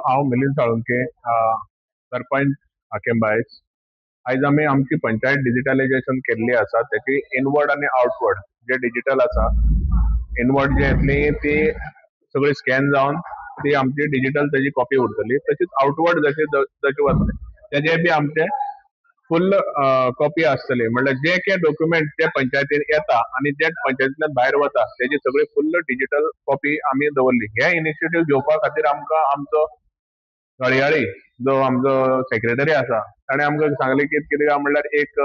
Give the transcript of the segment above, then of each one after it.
हांव मिलिंद साळुंके, सरपंच, आकेम बायस. आयज आमी आमची पंचायत डिजिटलायजेशन केल्ली आसा. तेची इनवर्ड आनी आउटवर्ड जे डिजिटल आसा, इनवर्ड जे येतली ती सगळी स्कॅन जावन ती आमची डिजिटल तेजी कॉपी उरतली. तशीच आउटवर्ड जशे जशे वतले तेजे बी आमचे फुल कॉपी आसतली. म्हणल्यार जे कितें डॉक्युमेंट जे पंचायतीन येता आनी जे पंचायतींतल्यान भायर वता, तेजी सगळी फुल्ल डिजिटल कॉपी आमी दवरली. हे इनिशिएटीव घेवपा खातीर आमकां आमचो घडयाळी जो आमचो सेक्रेटरी आसा, ताणें आमकां सांगलें की कितें काय म्हणल्यार एक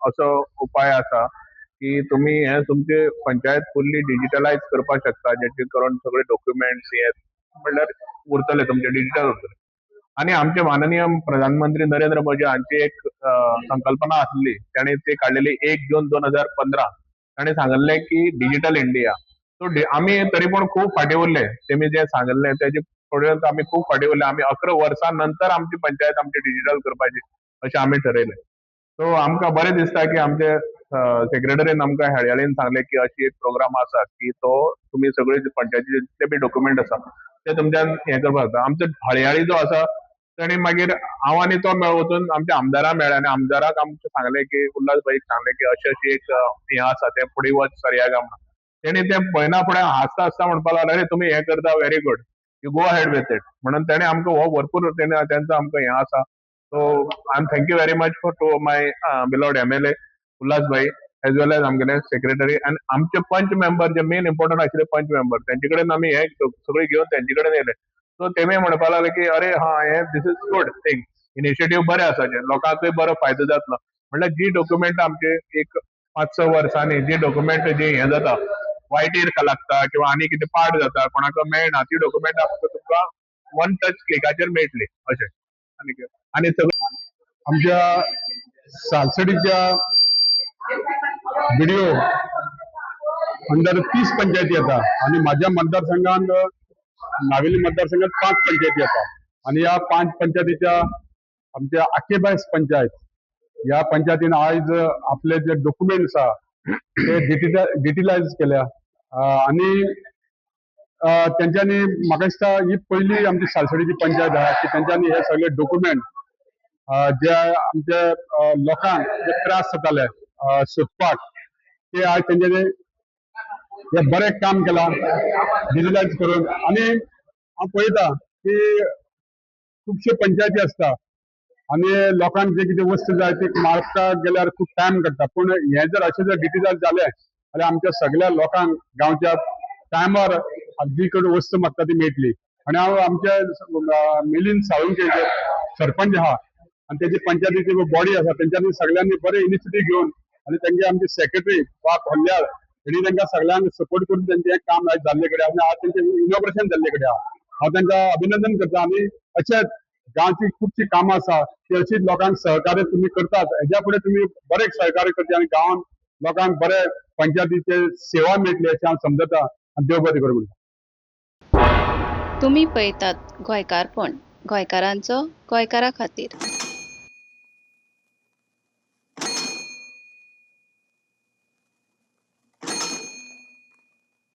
असो उपाय आसा की तुमी हे तुमचे पंचायत फुल्ली डिजिटलायज करपाक शकता, जेचे करून सगळे डॉक्युमेंट्स हे म्हणल्यार उरतले, तुमचे डिजिटल उरतले. आनी आमचे माननीय प्रधानमंत्री नरेंद्र मोदी हांची एक संकल्पना आसली, ताणी ती काडलेली 1 जून 2015. ताणी सांगिल्लें की डिजिटल इंडिया. सो आमी तरी पूण खूब फाटीं उरले. तेमी जें सांगिल्लें तेजे फुडें आमी खूब फाटीं उरले. आमी 11 वर्सां नंतर आमची पंचायत आमची डिजिटल करपाची अशें आमी ठरयलें. सो आमकां बरें दिसता की आमचे सेक्रेटरीन आमकां हेडयाळीन सांगलें की अशी एक प्रोग्राम आसा की तो तुमी सगळे पंचायतीचे जितले बी डॉक्युमेंट आसा ते तुमच्यान हें करपाक जाता. आमचो हळयाळी जो आसा, ताणी मागीर हांव आनी तो मेळ वचून आमच्या आमदारा मेळ्ळे आनी आमदाराक आमकां सांगलें की, उल्हास भाईक सांगलें की अशी अशी एक हें आसा, तें फुडें वच सरया काय म्हणून. तेणी तें पळयना फुडें हांसता हांसता म्हणपाक लागलो, "अरे, तुमी हें करता, very good, you go ahead with it" म्हणून तेणे आमकां हो भरपूर तेणे तेंचो आमकां हें आसा. So I am thank you very much for to my beloved MLA Ulhas भाई, एज वेल एज आमगेले सेक्रेटरी आनी आमचे पंच मेंबर, जे मेन इम्पॉर्टंट आशिल्ले पंच मेंबर, तेंचे कडेन आमी हे सगळे घेवन तेंचे कडेन येयले. सो तेमी म्हणपाक लागले की अरे हा, हे this is good thing, initiative बरें आसा, जे लोकांकूय बरो फायदो जातलो. म्हणल्यार जी डॉक्युमेंट आमचे एक 5-6 वर्सांनी जी डॉक्युमेंट जी हें जाता, वायटीर लागता किंवा आनी कितें पाड जाता, कोणाक मेळना, ती डॉक्युमेंट आमकां तुमकां वन टच क्लिकाचेर मेळटली अशें. आनी आनी सगळें आमच्या सालसडीच्या बीडीओ अंडर 30 पंचायती येता आणि माझ्या मतदारसंघात, नावेली मतदारसंघात पाच पंचायती येता. आणि या पाच पंचायतीच्या आमच्या आकेबायस पंचायत, या पंचायतीन आयज आपले जे डॉक्युमेंट्स आहा ते डिजिटलायज केल्या. आणि तेंच्यांनी, म्हाका दिसता ही पयली आमची सालसडीची पंचायत आहा की तेंच्यांनी हे सगळे डॉक्युमेंट जे आमचे लोकांक जे त्रास जाताले सोदपाक, ते आज तेंच्यांनी हे बरें काम केलां डिजिटलायज करून. आणि हांव पळयता की खुबश्यो पंचायती आसता आणि लोकांक जे कितें वस्तू जाय ती मागपाक गेल्यार खूब टायम काडटा. पूण हें जर अशें जर डिजिटल जालें जाल्यार आमच्या सगळ्या लोकांक गांवच्या टायमार जी कडेन वस्तू मागता ती मेळटली. आणि हांव आमच्या मिलिंद साळुंके जे सरपंच आहा आणि तेजी पंचायतीची बॉडी आसा, तेंच्यांनी सगळ्यांनी बरे इनिशिएटीव घेवन आणि तेंगे आमचे सेक्रेटरी बाब हल्ल्याळ हेणी तांकां सगळ्यांक सपोर्ट करून तेंचें हें काम आयज जाल्ले कडेन आनी आज तेंचें इनॉग्रेशन जाल्ले कडेन आहा. हांव तांकां अभिनंदन करता. आनी अशेंच गांवची खुबशीं कामां आसा ती अशीच लोकांक सहकार्य तुमी करतात. हेज्या फुडें तुमी बरें सहकार्य करचे आनी गांवांत लोकांक बरे पंचायतीचे सेवा मेळटली अशें हांव समजता आनी देव बरें करूं म्हणटा. तुमी पळयतात गोंयकारपण, गोंयकारांचो गोंयकारा खातीर.